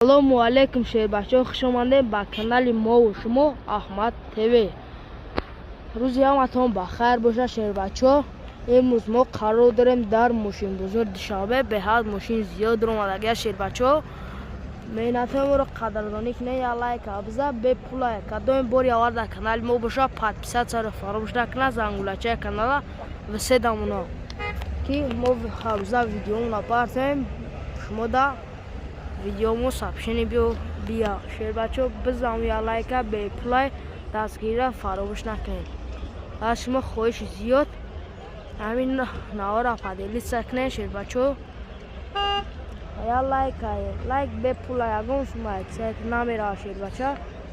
Салому алейкум, шербачаҳо, хуш омадем ба канали мову шумо, Аҳмад ТВ. Рӯзи ҳаматон ба хайр бошад, шербачаҳо. Имрӯз мо қарор дорем дар мошинбозори Душанбе. Беҳад мошин зиёд омадагия, шербачаҳо. Меҳнатҳои моро қадрдонӣ кунед, я лайка биза, бепула. Кадоми бори аввал дар канали мо боша, подписаться-ро фаромӯш накунад, зангулачаи канала виседамуно, ки мо ҳаррӯза видеомона партоем, шумо да видеомо сообщение биё бия. Шербачо, бизам я лайка, бепулай, дастгирира фаромӯш накунед. Аз шумо хоҳиши зиёд, ҳамин навора поделиться кунед, шербачо. Я лайка, лайк бепула, ягон шумо намерава, шербача.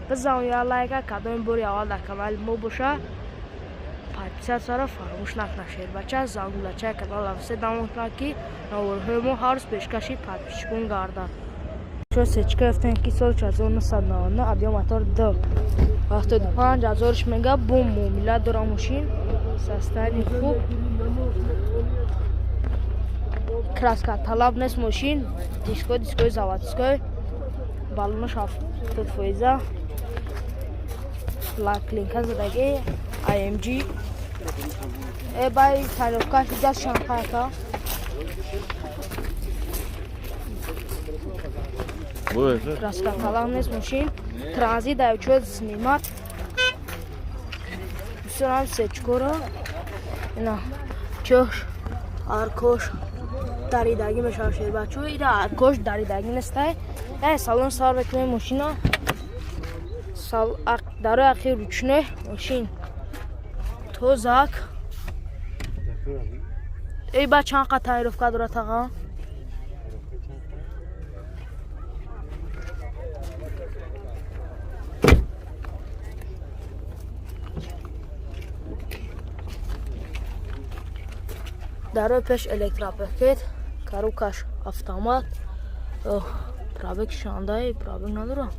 Бизам я лайка, кадоми бори аввал дар канали мо боша, подписаться-ро фаромӯш накунад, шербача, зангулачаи канала виседамон, ки наворҳои мо ҳар рӯз пешкаши подписчикон гардад. Сечка гуфтем, ки соли 1999, объём мотор д 75 ҳазорш мега, бо муомила дора. Мошин состояние хуб, краска талаб нест. Мошин диско, дискои заводской, баллонош 70%, лаклинка задаги, AMG. Э, бай, тонировкаш иҷа шанхайка. Краска талаб нест. Мошин транзит, даючод снимать. Бисёрам сечкоро ина чош, аркош даридагӣ мешавад, шербачо. Ира аркош даридагӣ нестай. Э, салон сар мекунем мошина. Дарои ахир ручной, мошин тозак. Эй, ба чанд қа тонировка дорад, таға? Дарои пеш электропакет, коробкаш автомат. Пробег шандай, пробег надора.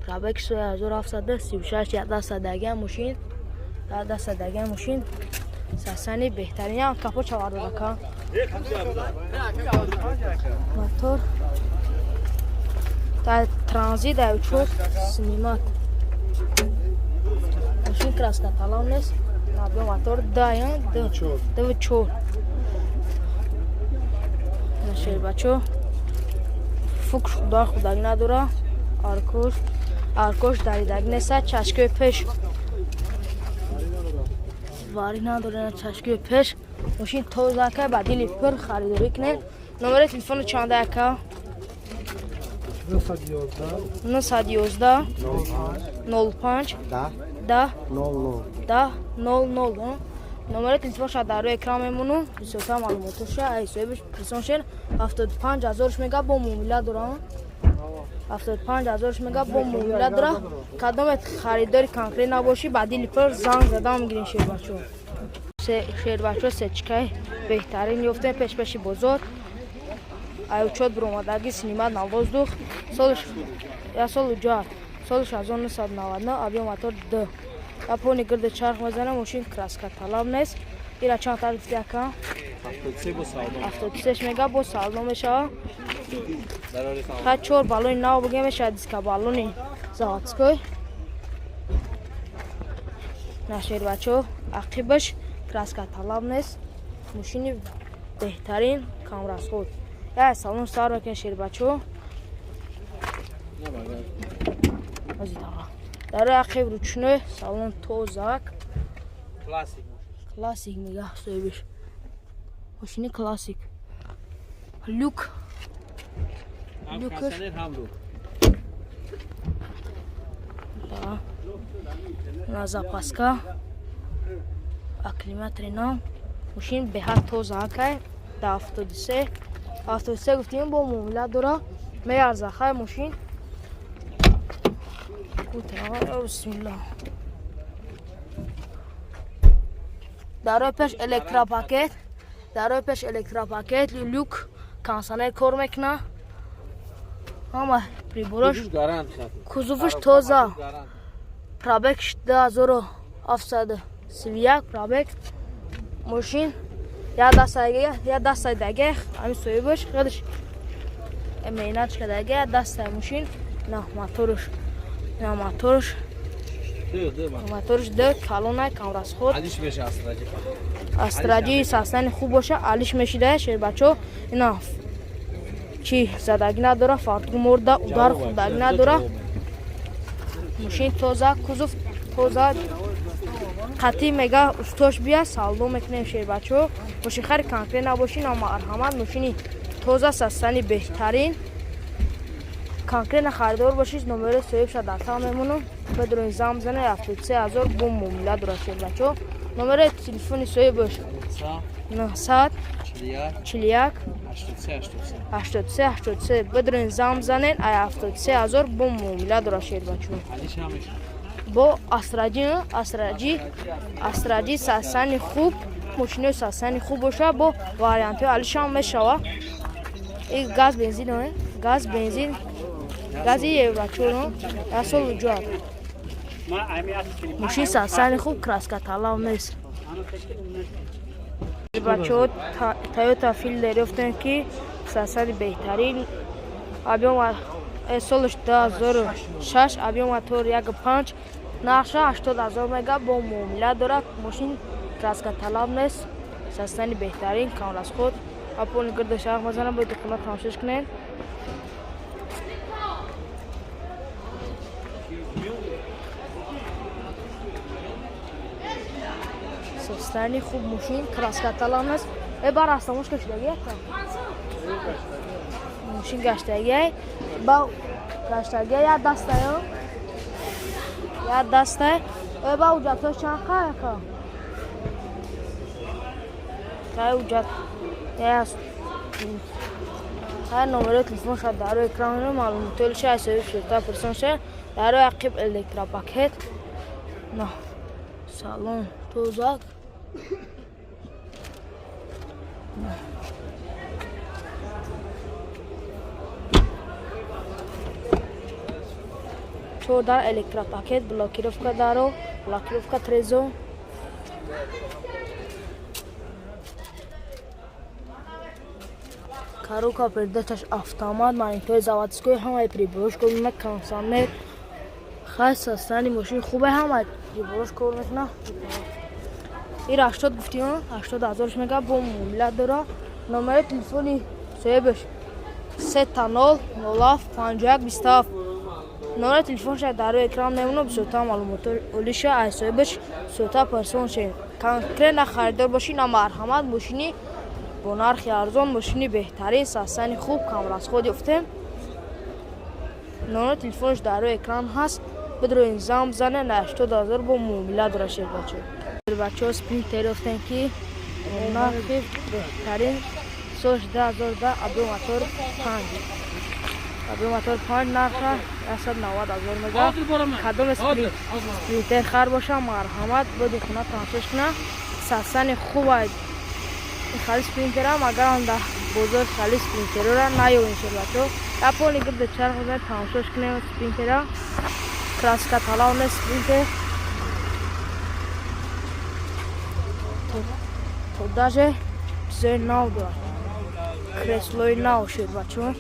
Пробег 3736, 1 дастадагия мошин, 1 дастадагия мошин. Состояние беҳтарин, капот чавардорака. Мотор транзит, даючод снимать. Мошин краска талаб нест. Объем мотор да д д чор. Шербачо, фукш худа худагӣ надора, аркош, аркош даридагӣ неста, чашкои пеш вари надора, чашкои пеш. Мошин тозака, ба дили пур харидорӣ кунед. Номери телефону чанда, яка? 911 05 10 10 00. Номери телефонша дар рӯи экран мемонум. Бисёртар маълумотоша ай соҳибаш пирсон шен. 75 ҳазорш мега, бо муомила дорам. 75 ҳазорш мега, бо муомила дора. Кадомет харидори конкрет набошӣ, ба дили пур занг задам мегирем, шербачо. Шербачо, сечкаи беҳтарин ёфтем пешпеши бозор. Аючот биромадагӣ, снимать на воздух. Солш я сол уҷар, соли 1999, объем мотор д япони гирди чарх мезана. Мошин краска талаб нест. Ира чанд тар гуфти, ака? 73-ш мега, бо савдо мешава. Ха, чор баллони нав бигем, мешава, диска баллони заводской. Нашербачо, ақибаш краска талаб нест. Мошини беҳтарин, камрасход. Я салон сар мекунем, шербачо. Дарои ақиб ручной, салон тозак, классик мега соҳибиш. Мошини классик, люк, люкаш да на запаска, акклиматори нав. Мошин беҳад тозакай. Да 73, 73 гуфтем, бо муомила дора, меарза. Хай, мошин. Бисмилла. Дарои пеш электропакет, дарои пеш электропакет, люк, кондиционер кор мекуна, ҳама приборош, кузовш тоза. Пробег 2731 пробег. Мошин Я дастаги, я дастаги, ами соҳибаш худаш меҳнат кардаги, я дастаи мошин, на моторш. На моторш. Моторш д калона камрасход. Алиш меша астраҷи. Астраҷи састани хуб боша, алиш мешида шербачо. Ина чи задаги надора, фартук морда, удар хурдаги надора. Мошин тоза, кузов тоза. Қатъи мега устош бия, савдо мекунем шербачо. Мошинхари конкрет набоши, на марҳамат, мошини тоза, састани беҳтарин. Конкретно харидор бошид, номери соҳибша дар тав мемонам. Бедурин зам зане 73 000 бо муомила дорад шербачо. Номери телефони соҳибаш 941 83 83. Бедурин зам занен ай 73 000 бо муомила дорад шербачо. Бо астраҷи, астраҷи, астраҷи састани хуб, мошинои састани хуб боша, бо вариантҳои алишам мешава. И газ бензин, газ бензин, гази евро 4, як сол вуҷуд. Мошин састани хуб, краска талаб нест. Бачаҳо Toyota Fielder ёфтем, ки састани беҳтарин, объем солш 2006, объем мотор 1,5, нархша 80 000 мега, бо муомила дорад. Мошин краска талаб нест, састани беҳтарин, камрасход. Апони гирда шарх мезанам, бояд хона тамошош кунед. Састани хуб мошин, краска талаб нест. Э бар астамош кашидаги яка. Мошин гаштаги, ба гаштаги я дастаю. Я дастай. Э ба уҷатош чанд қа яка? Кай уҷат. Я ҳар номери телефонша дар рӯи экран маълумотҳои ҳисоби ширта пурсонша дар рӯи ақиб электропакет. На салон тозак. Чордар электропакет, блокировка даро, блокировка трезо. Коробка передачаш автомат, монитори заводской, ҳамаи приборош кор мекунад, кондиционер. Хай састани мошин хубе, ҳамаи приборош кор мекунад. Ир 80 гуфтӣ, 80 000 мега, бо муомила дора. Номери телефони соҳибаш 3 0 07 51 27. Номери телефонша дар рӯи экран мемонад, бисёртар маълумоти олиша аз соҳибаш бисёртар пурсон шавед. Конкретно харидор бошӣ, на марҳамат, мошини бо нархи арзон, мошини беҳтарин, састани хуб, камрасход ёфтем. Номери телефонаш дар рӯи экран ҳаст. Бидроин зам зане на 80 000 бо муомила дорад шербачо. Шербачо спринтер ёфтем, ки бо нархи беҳтарин, солш 2010, объем мотор 5. Объем мотор 5, нарха 190 000 мега. Кадом спринтер хар боша, марҳамат, боди хона тамошош куна. Састани хуб ай хали спринтерам, агарам дар бозор хали спринтерора наёбем шербачо. Япони гирда чарх мезанем, тамошош кунем спринтера. Краска талаб нест спринтер. То даже чизои нав дорад. Креслои нав шербачо.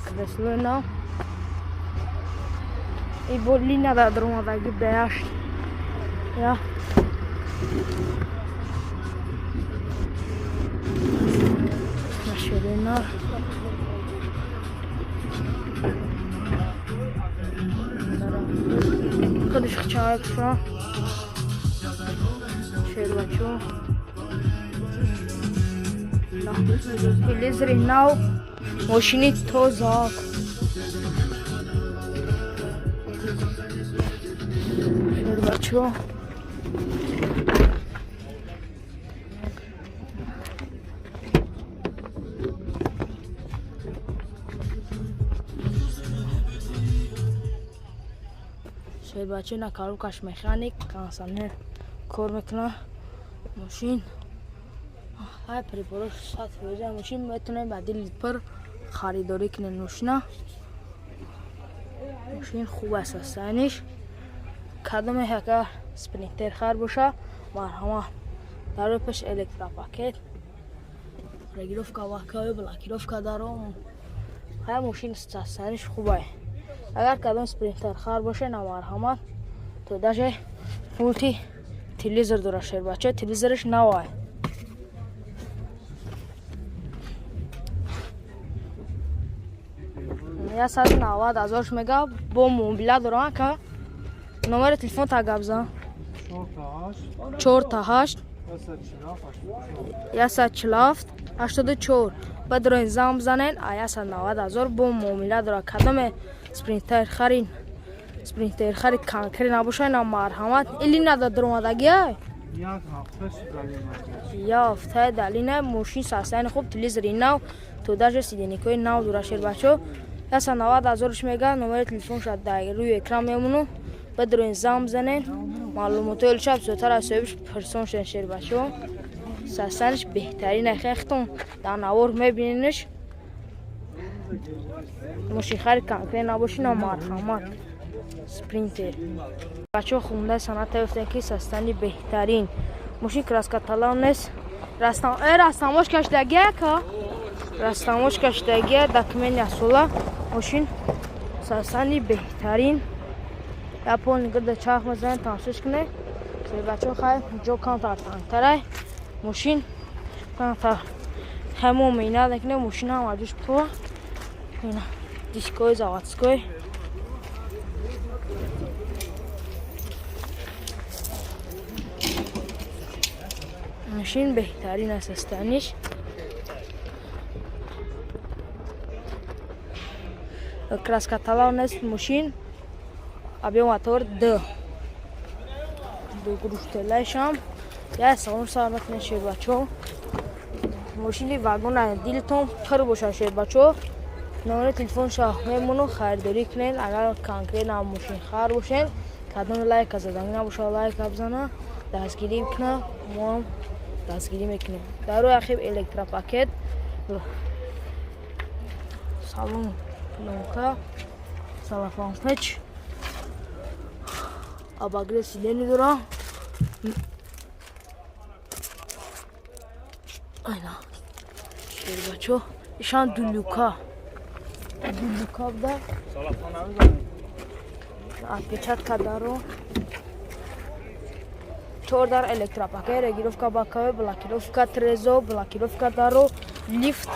Креслои нав. И бо линия дар даромадаги беашт. Я. Наширина. Худаш хчаек шо. Шербачо. Телевизори нав, мошини тозак. Шербачо. Шербачо на коробкаш механик, кондиционер кор мекунад. Мошин ҳай приборош 100%. Мошин метавонем ба дили пур харидорӣ кунем мошина. Мошин хуб аст ҳастаниш. Кадоме агар спринтер хар боша, Марҳамат. Дар пеш электропакет. Регулировка боковой, блокировка даром. Ҳай, мошин состояниш хубай. Агар кадом Спринтер хар боше, на, марҳамат. То даже пульти телевизор дора, шербача, телевизориш навай. 190 000 мега, бо муомила дорам, ака. Номери телефон та гап зан. 4 та 8 147 84. Бадроин зам бизанен, а 190 000 бо муомила дора. Кадоме Спринтер харин, Спринтер хари конкрет набошад, на, марҳамат. Или нада дуромадагиай? Я ҳафтаи далина. Мошин состояни хуб, телевизори нав, то даже сиденикои нав дора, шербачо. 190 000-ш мега. Номери телефонша дар рӯи экран мемону, бадроин зам бизанен, маълумотҳои олиша бисёртар аз соҳибш пурсон шуден, шербачо. Состояниш беҳтарин, хехтон дар навор мебиненш. Мошинхари конкрет набоши, на, марҳамат, Спринтер. Бачаҳо, хундаи Соната ёфтем, ки состояни беҳтарин, мошин краскаталон нест. Растамош кашидагия, ка растамош кашидагия, документ ясола. Мошин состояни беҳтарин. Я полный гирда чарх мезанем, тамошош кунед, бачаҳо. Хай, ҷо камтар тангтарай, мошин камтар. Хай, мо меҳнат мекунем, мошин ҳам аҷуш пура. Дискои заводской. Мошин беҳтарин аст состояниш. Краскаталон нест мошин. Объем мотор д ду груштелашам. Я салон сар мекунем, шербачо. Мошини вагона, дилтон пур боша, шербачо. Номери телефонша мемону, харидорӣ кунед. Агар конкретно мошин хар бошед, кадом лайка заданӣ набоша, лайка бизана, дастгирӣ куна, моам дастгирӣ мекунем. Дар рӯи ахиб электропакет, салон плёнка, салафанпеч, обогрев сидений дора. Айна, шербачо, ишан дулюка, дулюка буда, отпечатка даро. Чор дар электропакет, регулировка боковой, блокировка трезо, блокировка даро, лифт,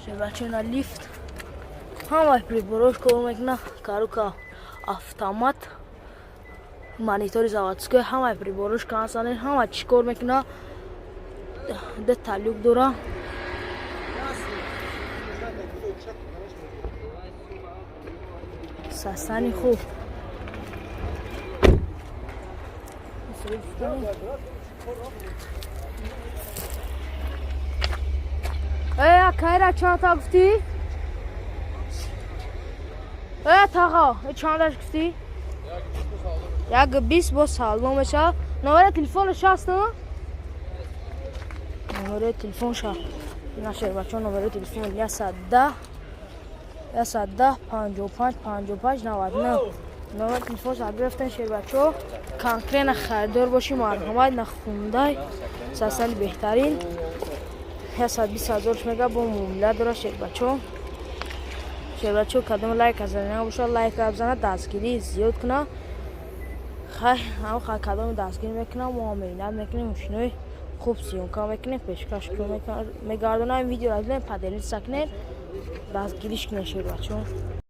шербачо, на, лифт, ҳамаи приборош кор мекуна, коробка автомат, монитори заводской, ҳамаи приборош кансален, ҳама чӣ кор мекуна. Ду люк дора. Состояни хуб. Э, акайра чанда гуфтӣ? Э, тағо, чандаш гуфтӣ? 1,20 бо салом мешавад. Номери телефонаш ҳаст? Номери телефонша нашер, бачаҳо. Номери телефон 110 110 55 55 99. Номери телефонша гирифтен, шербачаҳо. Конкретно харидор бошӣ, марҳамат, на, хундай состояни беҳтарин. 120 000-ш мега, бо муомила дора, шербачаҳо. Шербачаҳо, кадом лайка зада набошад, лайка бизана, дастгирӣ зиёд куна. Хай, ҳам кадоми дастгирӣ мекунам, мо меҳнат мекунем, мошинои хуб съёмка мекунем, пешкаш мегардонам. Видеоро дидем, поделиться кунед, дастгириш кунед, шербачаҳо.